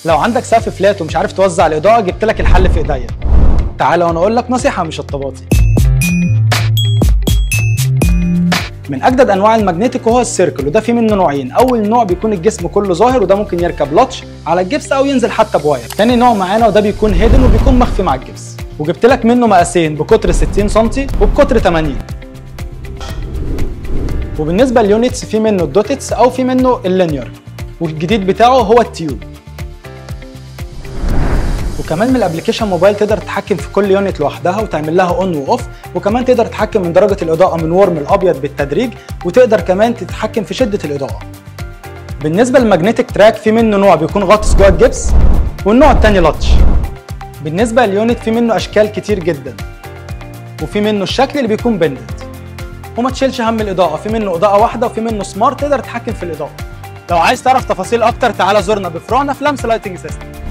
لو عندك سقف flat ومش عارف توزع الاضاءة، جبت لك الحل في ايديا. تعالى وانا اقول لك نصيحة مش الطباطي. من اجدد انواع ال magnetic وهو ال circle، وده في منه نوعين. اول نوع بيكون الجسم كله ظاهر، وده ممكن يركب latch على الجبس او ينزل حتى ب wire. تاني نوع معانا وده بيكون hidden وبيكون مخفي مع الجبس، وجبت لك منه مقاسين بقطر 60 سم وبقطر 80. وبالنسبة لل units في منه ال dots او في منه ال linear، والجديد بتاعه هو ال tube. وكمان من ال application موبايل تقدر تتحكم في كل unit لوحدها وتعمل لها on و off، وكمان تقدر تتحكم من درجه الاضاءة من warm الابيض بالتدريج، وتقدر كمان تتحكم في شده الاضاءة. بالنسبة لل magnetic track في منه نوع بيكون غاطس جوه الجبس، والنوع الثاني latch. بالنسبة لل unit في منه اشكال كتير جدا، وفي منه الشكل اللي بيكون pendant. وما تشيلش هم الاضاءة، في منه اضاءه واحدة وفي منه smart تقدر تتحكم في الاضاءة. لو عايز تعرف تفاصيل اكتر تعالى زورنا بفروعنا في لمس Lighting System.